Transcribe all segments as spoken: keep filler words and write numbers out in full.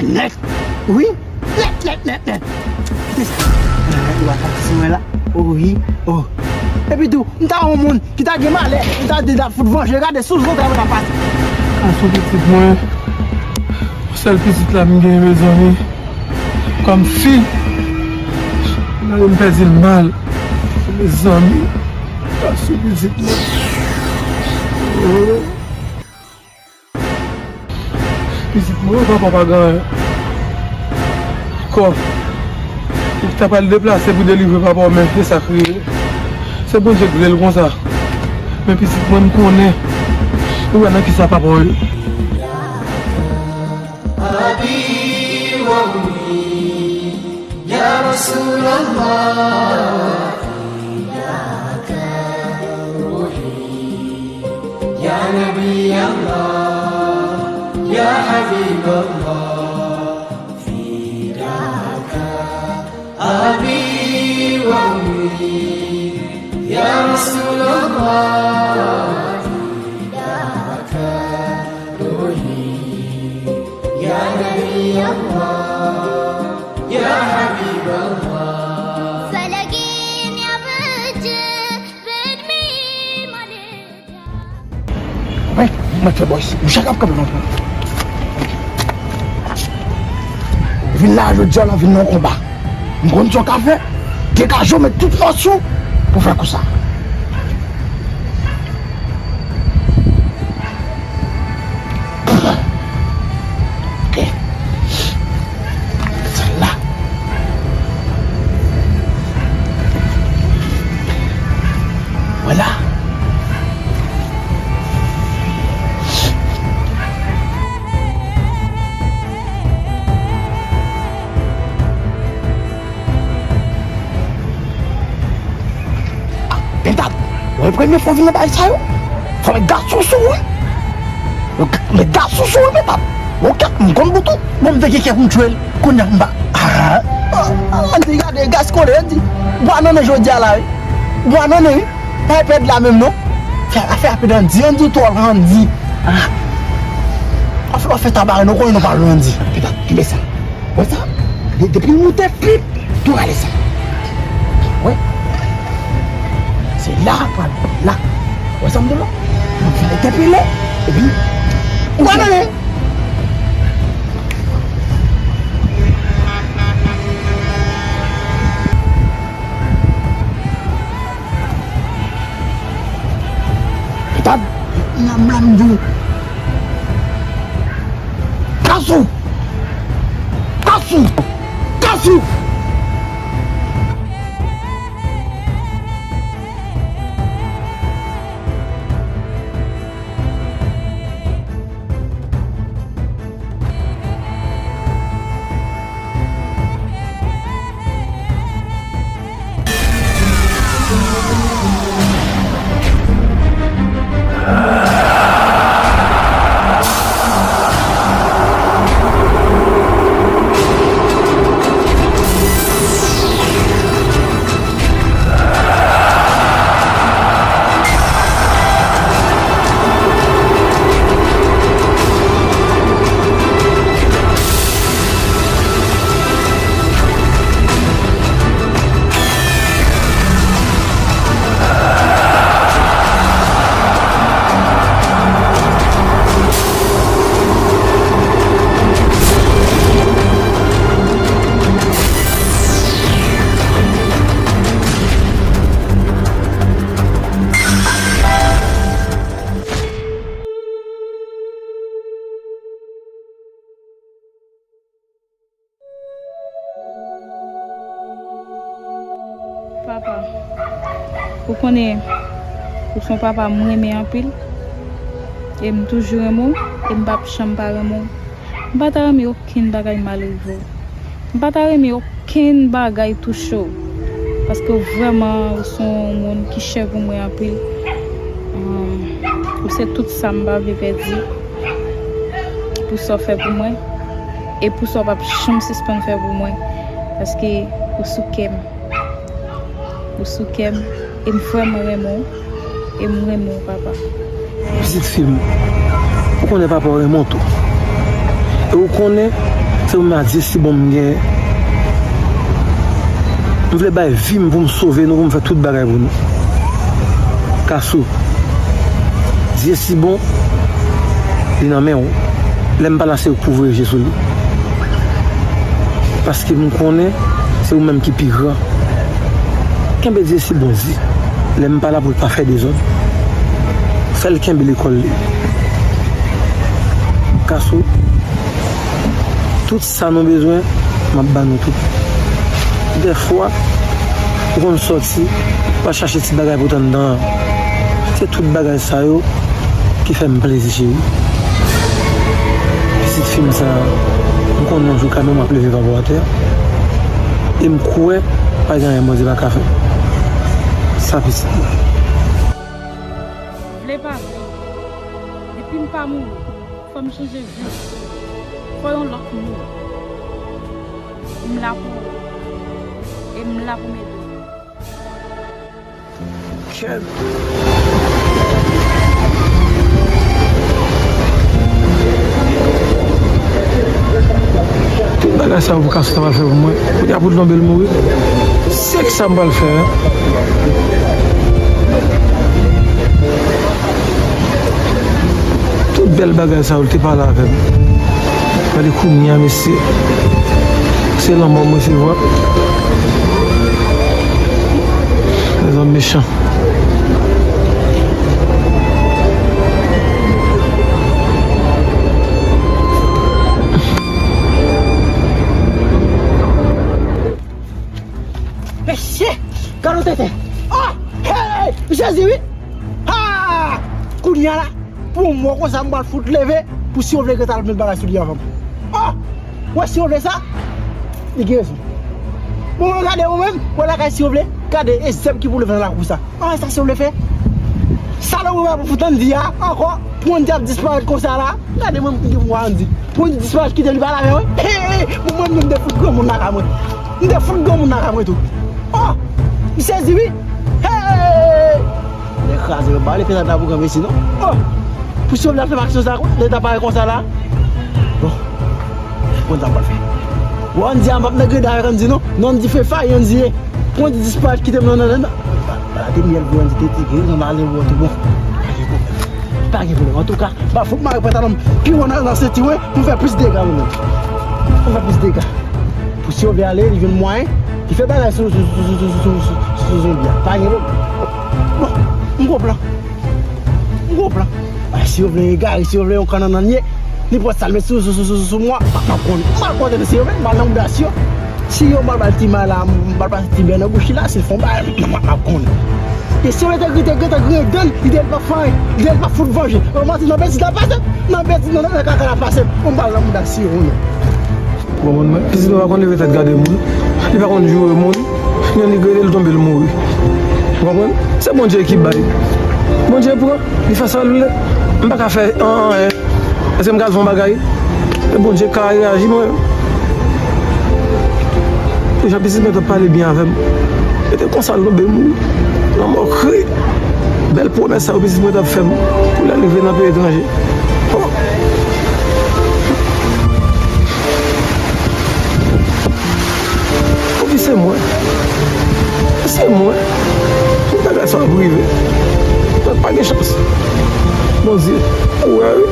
Nèt. Wi. Nèt, nèt, nèt, nèt. Kite sa. Ou pa ka di mwen la. Oh, wi. Oh. Epi tou, m ta yon moun ki ta gen malè, m ta di l ap fout vanje, gade sou zòt la, mwen ta pase. Kaso pitit mwen, sèl pitit la m gen, mezanmi. Kòm fi, gade m pèdi l mal. Mezanmi, kaso pitit mwen. Oh. Pitit mwen, papa pa gen anyen. Kò, ou ta pral deplase pou delivre papa w, men se sa k rive. Se Bondye k vle l konsa. Men pitit mwen, m konnen ou wè nan kisa papa w ye. Wi, mwen fè bò isi. Ou chak ap kanpe nan pwen. Vin la jodi a, nan vin nan konba. M konn sa w ka fè. Degaje w, met tout fòs ou pou fè kou sa. Ok. Sa la. Vwala. Ah, Pentad, wè premye fwa w vin nan bagay sa yo. Fò met gason sou ou, wi. Met gason sou ou, Pentad. Ok, m konn bout ou. Bon, m te gen kè pou m tchwe l. Kounye a m ba. Ah, ah, ah, di gade, gason konnen, di. Bwa nan men jodi a la, wi. Bwa nan men, wi. Pa pèd la menm, non. Fè afè a Pentad, di, an di w twò, an di. Ah. Afè, afè tabare, nou konnen nou pa lwen, an di. Pentad, kenbe sa. Wè sa? De-, depi l moute, pip, tou rale sa. Wè. Se la, pral la. Wè sa m di w la? M ap fè entèpele, epi ou va nan men. Gad, m la, m la, m di w. Kasou! Kasou! Kasou! Papa, ou konnen, ou se yon papa m renmen anpil, e m toujou renmen w, e m p ap janm pa renmen w. M pa ta renmen okenn bagay mal rive w. M pa ta renmen okenn bagay touche w, paske w vrèman, ou se yon moun ki chè pou mwen anpil. Ahn, ou se tout sa m pa vle pèdi, pou sa w fè pou mwen, e pou sa w p ap janm sispann fè pou mwen, paske ou sou kè m. Ou sou kè m, e m vrèman renmen w, e m renmen w, papa. Pitit fi m, ou konnen papa w renmen w tou. E ou konnen, Se ou menm a Dye si bon m gen. M vle bay vi m pou m sove nou, pou m fè tout bagay pou nou. Kasou, Dye si bon, li nan men w. Lè m pa la, se ou k pou voye je sou li. Paske m konnen se ou menm ki pi gran. Kenbe Dye si bon, di, lè m pa la, pou l pa fè dezòd. Fè l kenbe lekòl li. Kasou, tout sa nou bezwen, m ap ba nou tout. Dèfwa, ou konn sòti, w al chache ti bagay pou t anndan an. Se tout bagay sa yo ki fè m plezi, cheri. Pitit fi m sa, m konnen yon jou kanmenm w ap leve pa bò atè. E m kwè pa gen anyen Bondye pa ka fè. Sa pitit mwen. Vle pa vle, depi m pa mouri, fò m chanje vi. Fò yon lòt moun. M la pou ou. E m la pou m ede w. Kèt. Tout bagay sa yo pou Kasou ta pral fè pou mwen. Kounye a pou l tonbe l mouri. Se ki sa m pral fè, en? Tout bèl bagay sa yo, l te pale avè m. Gade kounye a, mesye. Se lanmò m resevwa. Lèzòm mechan. Mesye, gade yon tenten. Oh! Hey! Jezi, wi! Ha! Kounye a la, pou yon mò konsa, m pral fout leve pou si yo vle gentan al met bagay sou li anvan m. Oh! Wè si yo vle sa, li gen rezon. Bon, mwen gade mwen menm, wè lakay si yo vle, gade e zèb ki pou leve nan lakou sa. Ah, sa si yo vle fè. Salopri pa pou fout Andy a ankò, pou Andy ap disparèt konsa la. Gade mwen, m gen pou Andy. Pou Andy disparèt, kite li pa la, men, wi. Hey, hey, bon, mwen menm, m te fout granmoun lakay mwen. M te fout granmoun lakay mwen tou. Oh, m sezi, wi. Hey! Nèg kraze, yo pa vle fè sa ta pou gran mesi, non. Oh! Pou si yo vle ap fè m aksyon sa, lè ta parèt konsa la. Bon. Konn sa m pral fè. Bon, Andy a, m p ap nan greda avèk Andy, non. Non, Andy fè fay, Andy ye. Pou Andy disparèt, kite m nan, nan, nan. Bala te myèl pou Andy te tige, nan ale wè te bon. Pa gen pwoblèm. Antouka, m ap fout mare pantalon m pi wo nan, nan senti mwen, pou m fè plis dega mwen menm. Pou m fè plis dega. Pou si yo vle ale, li jwenn mwayen, li fè bagay sou, sou zonbi a. Pa gen pwoblèm. Bon, m gon plan. M gon plan. Ay, si yo vle egare, si yo vle yon kannann ye, nenpòt sa l met sou, sou, sou, sou, sou mwen, m ap, m ap konnen. M al kote si yo vle, m al nan mouda si yo. Si yo m al ba l ti may la, m al pase ti bè nan bouch li la, si l fè yon bagay, m, m, m ap konnen. E si yo te grite, grite, grite, li te l p ap fè anyen, li te l p ap fout vanje. Yo manti nan betiz la pase, nan betiz nan, nan kaka la pase, m al nan mouda si yo, non. Ou konprann mwen? Pitit mwen pa konn leve tèt gade moun. Li pa konn joure moun. Yon li grele l tonbe l mouri. Ou konprann? Se Bondye ki bay. Bondye pran, li fè sa l vle. M pa ka fè an, anyen. Èske m ka fè yon bagay? E Bondye ka reyaji mwen. Deja pitit mwen t ap pale byen avè m. E te konsa l tonbe mouri. Lanmò kri. Bèl pwomès sa yo pitit mwen t ap fè m. Pou lè l rive nan peyi etranje. Oh. Epi se mwen. Se mwen. Tout bagay sa ap rive. Mwen pa gen chans. Bondye, ou wè wi.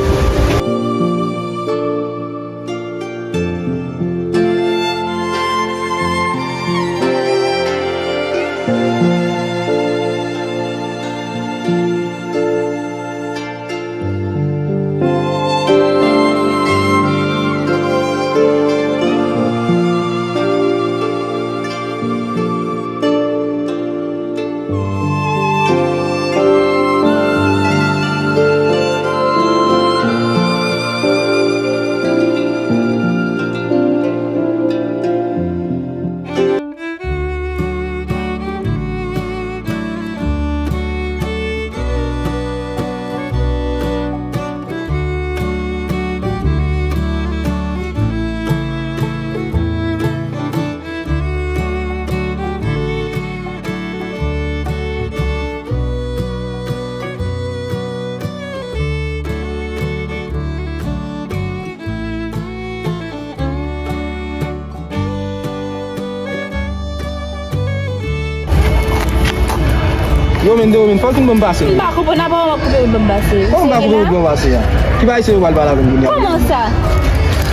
Romen, de Romen, fòk ou ban m pase. M pa konprann, apa w ap koupe wout ban m pase. Kòman m pa koupe wout ban w pase a? Ki bagay se yo pral pale avè m kounye a? Kòman sa?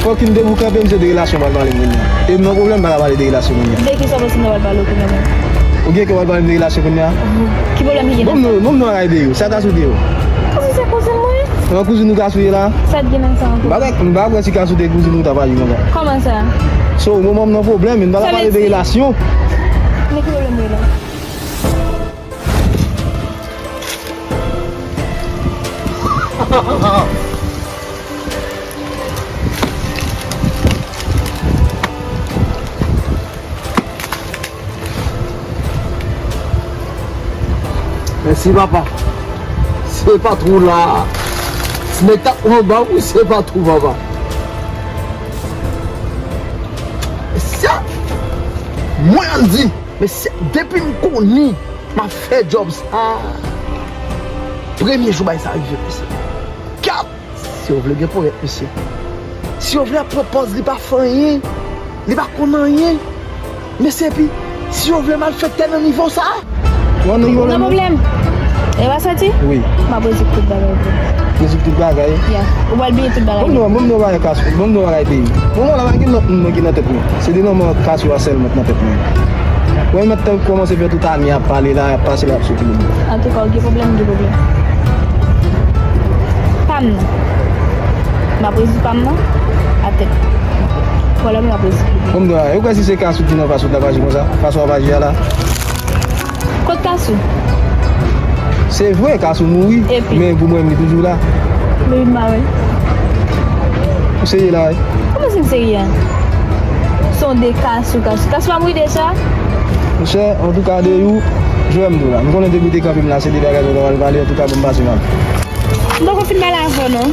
Fòk ou debout kanpe, m se de relasyon pral pale m kounye a. E m nan pwoblèm, m pa ka pale de relasyon kounye a. De ki sa w panse m ta pral pale w kounye a menm? Ou gen kè w pral pale m de relasyon kounye a? Ki pwoblèm ki gen nan sa? Bon, m non, bon, m non, bagay de yo. Sa Kasou di yo. Kòman se kouzin mwen? An kouzin ou Kasou ye la? Sa t gen nan sa ankò? M pa, m pa kwè si Kasou te kouzin ou, w t ap aji konsa. Kòman sa? So, moman m nan pwoblèm, m pa ka pale de relasyon. Men ki pwoblèm ou ye la? Mèsi, papa. Se pa twou la. Ti nèg t ap anba, wi, se pa twou, papa. Mesye, mwen di, mesye, depi m konnen m ap fè djòb sa, premye jou bay sa rive, mesye. Gad! Si yo vle gen ponyèt, mesye. Si yo vle ap pran pòz li pa fè anyen, li pa konn anyen. Mesye, epi, si yo vle malfektè nan nivo sa. Ou nan nivo la, non? Pwoblèm. E w a soti? Wi. M ap rezoud tout bagay pou ou. Rezoud tout bagay? Ya. Ou pral bliye tout bagay. Bon, non, bon, non, bagay Kasou. Bon, non, bagay peyi. Bon, la, pa gen lòt moun ki nan tèt mwen. Se de non, mwen Kasou a sèlman nan tèt mwen. Mwen mèt tan kòmanse fè tout ane ap pale la, ap pase la, ap soti moun. Antouka, ou gen pwoblèm, ou gen pwoblèm. Pa m nan. M ap rezoud pa m nan. Atè. Pwoblèm, m ap rezoud. Bon, m dwa, ou kwè si se Kasou ki nan fason w t ap aji konsa? Fason w ap aji a la? Kot Kasou? Se vre, Kasou mouri, epi? Men pou mwen, li toujou la. Men m pa wè. Ou serye la, wi? Kòman si m serye a? Se yon de Kasou, Kasou. Kasou pa mouri deja? Monchè, antouka, de ou, jwè m tou la. M konnen depi w te kanpe m la, se de bagay sa w ta pral pale, antouka, ban m pase mal. M poko fin pale avè w, non.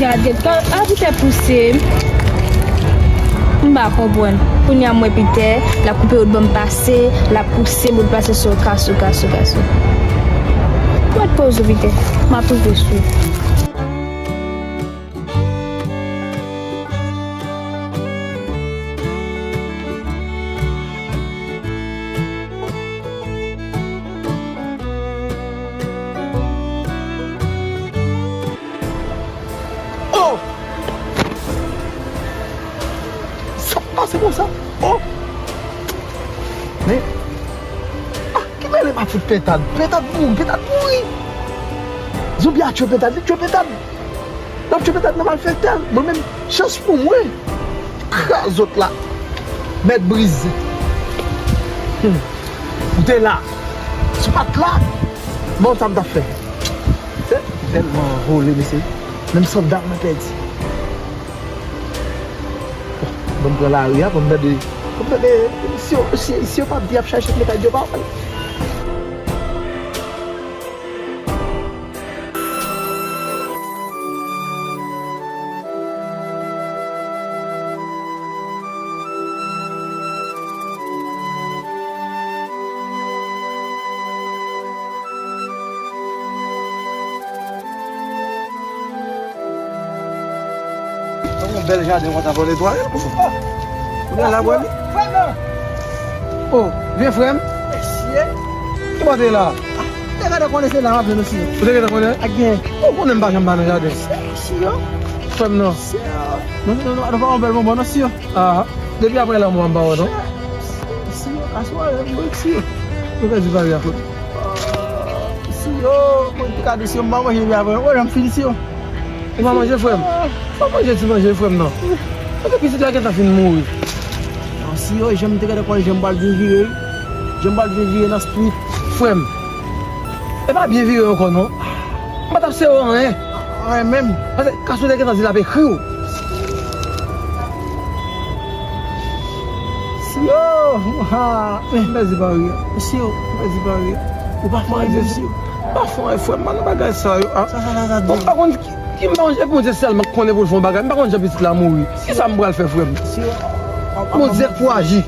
Gade, kan, a, Pitè pouse. M pa konprann. Kounye a m wè Pitè, l ap koupe wout ban m pase, l ap pouse m pou l pase sou Kasou, Kasou, Kasou. Mwen poze Pitè, m ap rive sou. Oh! Sa k pase konsa? Oh! Men, ah, ki mele m ap fout pentad? Pentad mouri, pentad mouri! Zonbi a tchwe pentad, li tchwe pentad! L ap tchwe pentad nan malfektè. Mwen menm, chans pou mwen. Kraz zòt la. Mèt brize. Hmm. Ou te la. Si w pa t la, bon, sa m t ap fè. Se tèlman vole, mesye. Menm sandal mwen pèdi. Bon, ban m pran lari a, ban m tande, ban m tande, si yo, si, si yo pa di y ap chache metay yo pa wè. Yon bèl jaden konsa pou netwaye. Ou gen la bwè li? Oh, vye frè m. Mesye. Ki bò te la? Ah, te gentan konnen se la m ap vin osi. Ou te gentan konnen? Ak gen. Ou konnen m pa janm pa nan jaden. Mesye, mesye. Frè m non. Mesye. Non, non, non, non, pa yon bèl bonbon non, si yo. Ah, depi apre lanmò a m pa wè non. Si yo, aswè, mwen si yo. Mwen pèdi pari a kote. Si yo, mwen te ka di si yo, m pa manje depi apre. Wè, jan m fini si yo. Ou pa manje, frè m? Pa manje ti manje, frè m, non. Paske pitit la gentan fin mouri. Non, si yo, jan m te gentan konnen jan m pral vin vire, jan m pral vin vire nan street. Frè m, e pa byen vire ankò, non. M pa t ap sere w anyen. Anyen menm. Paske Kasou te gentan di l ap ekri w. Si yo, ha, m pèdi pari a. Si yo, m pèdi pari a. Ou pa fè anyen, si yo. Ou pa fè anyen, frè m, pa nan bagay sa yo, a. Sa, sa, sa, sa, di. M pa konn ki, ki manje, Bondye sèlman k konnen pou l fè yon bagay. M pa konn jan pitit la mouri. Kisa m pral fè, frè m? Si yo. Bondye pou aji.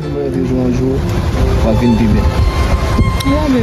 Mwen rete jou an jou, w ap vin pi bèl.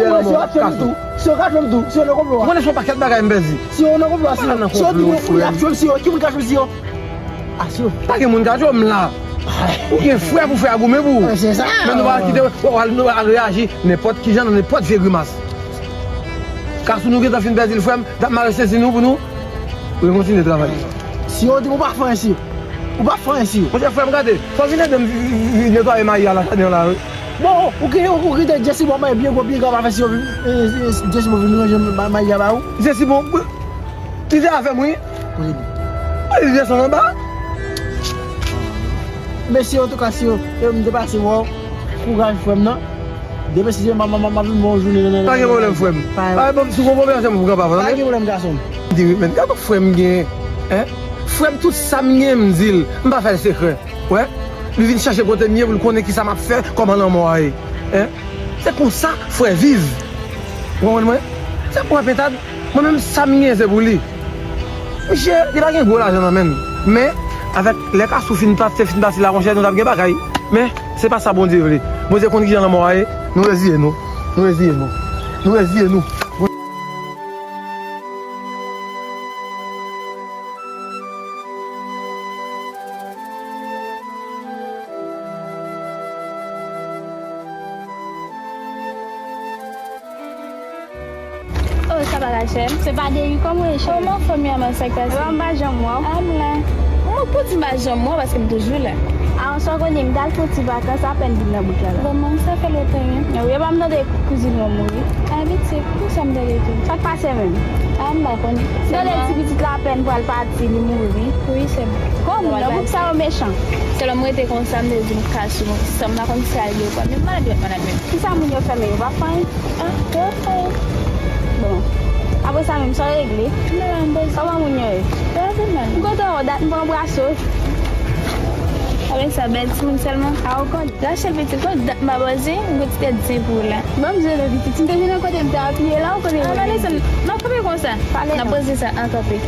dèyè lanmò Kasou. Si yo ka jwenn m tou, si yo nan konplo a. Ou konnen se yon pakèt bagay m pèdi. Si yo nan konplo a, si yo di moun ka jwenn m, si yo, ki moun ka jwenn m, si yo? A, si yo. Pa gen moun ka jwenn m la. Ou gen frè pou frè a goumen pou ou. Men nou pa kite, nou al reyaji nenpòt kijan, nan nenpòt vye grimas. Kasou nou gentan fin pèdi l, frè m, n ap mare sezi nou pou nou rekontinye travay. Si yo di m ou pa fè anyen, si yo. Ou pa fè anyen, si yo. Monchè, frè m, gade, fò w vin ede m vi- vi- vi- netwaye mayi a la jaden an la, wi. Bon, ou ki ou ki te Jesse bon, mayi byen gwo, byen grav, fè si yo vin, eh, eh, Jesse bon vin ranje ma- mayi a ba ou. Jesse bon, li te avè m, wi. Kote li? Wi, li desann anba. Mesye, antouka, si yo, yo m te pase wè w, kouraj, frè m nan. Demen si Dye vle, m ap, m ap, m ap vin bon jounen, nan, nan, Pa gen pwoblèm, frè m. Pa gen pwoblèm, gason m. Di wi, men gade frè m gen, en? Frè m, tout sa m gen, m di l. M pa fè l sekrè. Wè? Li vin chache kote m ye pou l konnen kisa m ap fè, kòman lanmò a ye. En? Se konsa frè viv. Ou konprann mwen? Se pou wè pentad, mwen menm sa m gen se pou li. Misye, li pa gen gwo lajan nan men l. Men, avèk lè Kasou fin pase, fin pase la, monchè, nou t ap gen bagay. Men, se pa sa Bondye vle. Bondye konn kijan lanmò a ye. Nou reziye nou. Nou reziye nou. Nou reziye nou. Oh, sa pa Rachel? Se pa Deri, kòman w ye, cheri? Kòman w fè, mi amor, sa k pase? Epa, m pa janm wè w. Ah, m la. Mwen, poukisa m pa janm wè w, paske m toujou la. Ah, sa w konnen, m t al fè yon ti vakans, apèn vin nan bouk la, la. Vrèman, sa fè lontan, wi. Wi, epa, m tande kouzin mwen mouri. Ah, pitit, poukisa m tande tou? Sa k pase menm? Ah, m pa konnen. M tande ti pitit la apèn pral pati, li mouri. Wi, sè m. Kòman moun nan bouk sa yo mechan? Sèlman m rete konsa, m te di m Kasou, sè m pa konn si al gen kwa. Men malad yo, malad menm. Kisa moun yo fè, men yo pa fè anyen? Ah, yo fè. Bon. Apre sa menm, sa w regle? M la, m poze. Kòman moun yo ye? Yo ap vin mal. M kontan wè w, dat m pa anbrase w. Avèk sa, bèl timoun sèlman. A, ou konnen. Rachel pitit, konn dat m pa poze, m gen ti tèt zen pou ou la. Ban m zen non pitit. Si m te jwenn yon kote m te apiye la, ou konnen. Ah, non, listen, m ap kanpe konsa. Pale non. N ap poze sa an kanpe.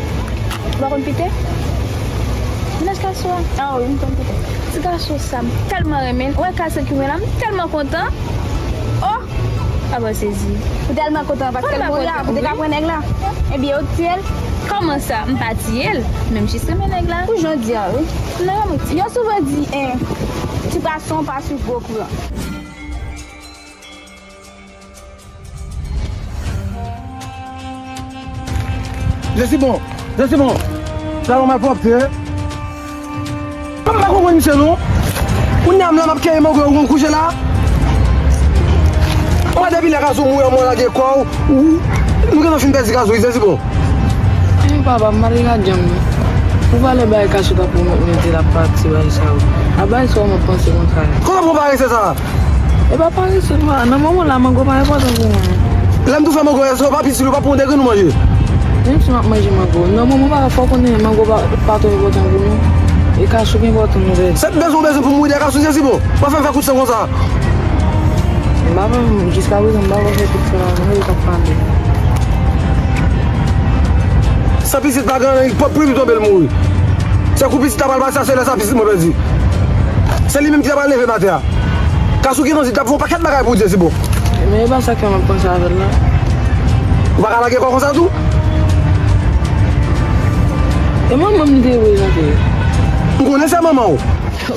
Ou pa konn Pite? Mennaj Kasou a. Ah wi, m konn Pite. Ti gason sa, m tèlman renmen l. Ou wè Kasou ki mwen la, m tèlman kontan. Oh! Aba sezi. Ou tèlman kontan paske l mouri a, pou te ka pran nèg la. Ebyen, ou tiye l? Kòman sa? M pa tiye l. Men m jis renmen nèg la. Pou jan w di a, wi. Non, mwen tiye. Yo souvan di, en, ti gason pa swiv gwo kouran. Jesibon, Jesibon, sa yon malpwòpte. M pa konprann misye non. Kounye a m la m ap kenbe mango yo pou m kouche la. Mwen depi lè Kasou mouri an mwen lage kò w, ou, nou gentan fin pèdi Kasou wi Jesibon. Epi papa, m pa te ka djanm non. Ou valè bagay Kasou t ap pwomèt mwen di l ap pati bagay sa yo. A bagay sa w mwen panse konsa. Kote w pran parese sa? E pa parese non, nan moman la mango pa enpòtan pou mwen. Lè m tou fè mango, èske w pa piti, ou pa pran de grenn ou manje? Menm si m ap manje mango, nan moman pa fò w konnen mango pa, pa twò enpòtan pou nou. E Kasou ki enpòtan nou vre. Se bezwen w bezwen pou m ride ak Kasou Jesibon? W ap fè m fè kout san konsa. M pa fè, jiska prezan, m pa fè kout san la, non, yo t ap pale. San pitit pa gen anyen, li pwòp pou li tonbe l mouri. Se kou pitit la pral pase a, se lè sa pitit mwen pèdi. Se li menm ki ta pral leve m atè a. Kasou gentan di l t ap fè yon pakèt bagay pou Jesibon. Men e pa sa k fè m ap panse avè l la. Ou pa ka lage kò konsa tou? E manman m li te reprezante. M konnen se manman w.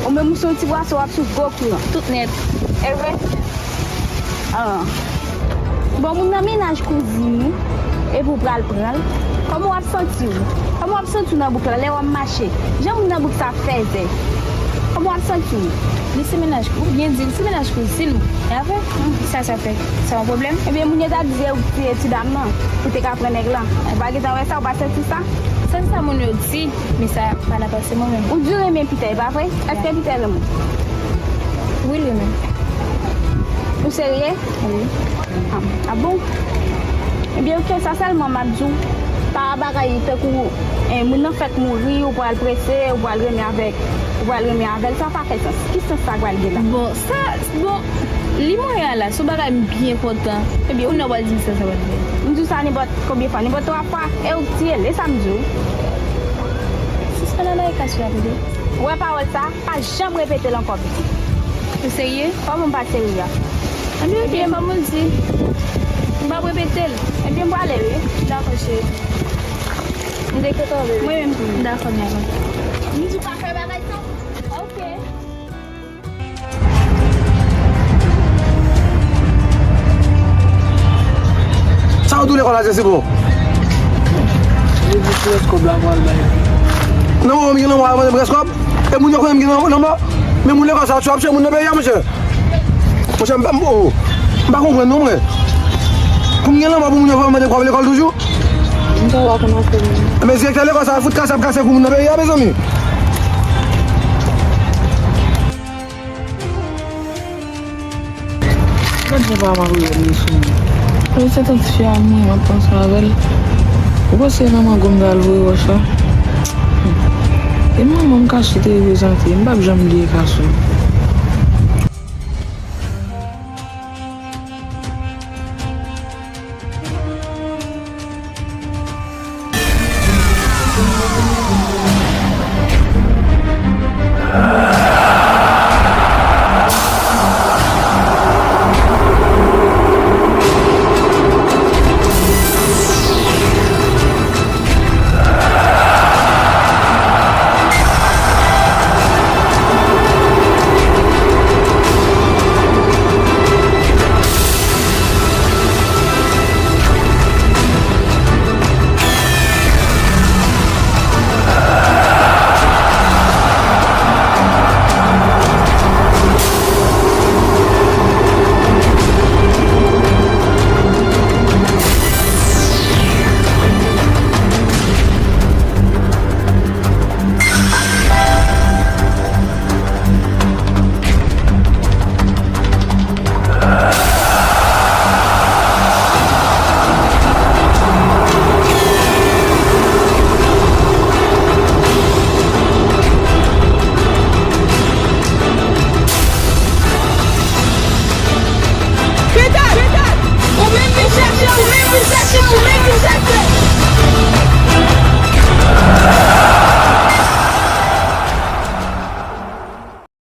Ou menm ou se yon ti bwason, w ap swiv gwo kouran. Tout nèt. E vre? Ah. Bon, moun nan mennaj kouzin ou, epi w pral pran l. Kòman w ap santi w? Kòman w ap santi w nan bouk la, lè w ap mache? Jan moun nan bouk sa fèzè. Kòman w ap santi w? Li se mennaj, ou byen di, li se mennaj kouzin ou. E apre? Sa, sa fè? Sa yon pwoblèm? Ebyen, moun yo t ap di se ou ki tiye ti dam nan, pou te ka pran nèg lan. Ou pa gentan wè sa, ou pa santi sa? Sa, sa moun yo di, men sa pa nan panse mwen menm. Ou di w renmen Pita, e pa vre? Èske Pita renmen w? Wi, li renmen m. Ou serye? Wi. Ah, ah bon? Ebyen, ok, sa sèlman m ap di w. Pa bagay tankou, eh, moun nan fèk mouri, ou pral prese, ou pral renmen avèk, ou pral renmen avè l, sa pa fè sans. Ki sans sa pral gen la? Bon, sa, bon, li mouri a la, se yon bagay m byen kontan. Ebyen, ou nan pral di m sans sa pral gen. M di w sa nenpòt konbyen fwa, nenpòt twa fwa, e ou k tiye l, e sa m di w. Sispann anba e Kasou ap ede. Ou wè pawòl sa? Pa janm repete l ankò, pitit. Ou serye? Kòman m pa serye a? Anben, ok, fò m di. M p ap repete l. Ebyen, m prale, wi. Dakò, cheri. M te kontan, bebe. Mwen menm tou. Dakò, dakò. M di w pa fè bagay sa. Ok. Sa w tou lekòl la, Jesibon? Li di ti rès kòb la pou al bay. Nan moman m gen lanmò a mande m rès kòb? E moun yo konnen m gen lanmò? Men moun lekòl sa yo ap tiye moun nan peyi a, monchè. Monchè, m pa, m, oh, m pa konprann non, mwen. Pou m gen lanmò pou moun yo fè m mande kòb lekòl toujou? M ta pa konn ap fè menm. Men direktè lekòl sa a fout kase ap kase kou moun nan peyi a, mezanmi. Gad jan pa m ap rele sou mwen. Mwen se tanti fi a mwen, m ap panse avè l. Ou panse nan mango m ta al voye wòch la? E manman m Kasou te reprezante, m p ap janm bliye Kasou.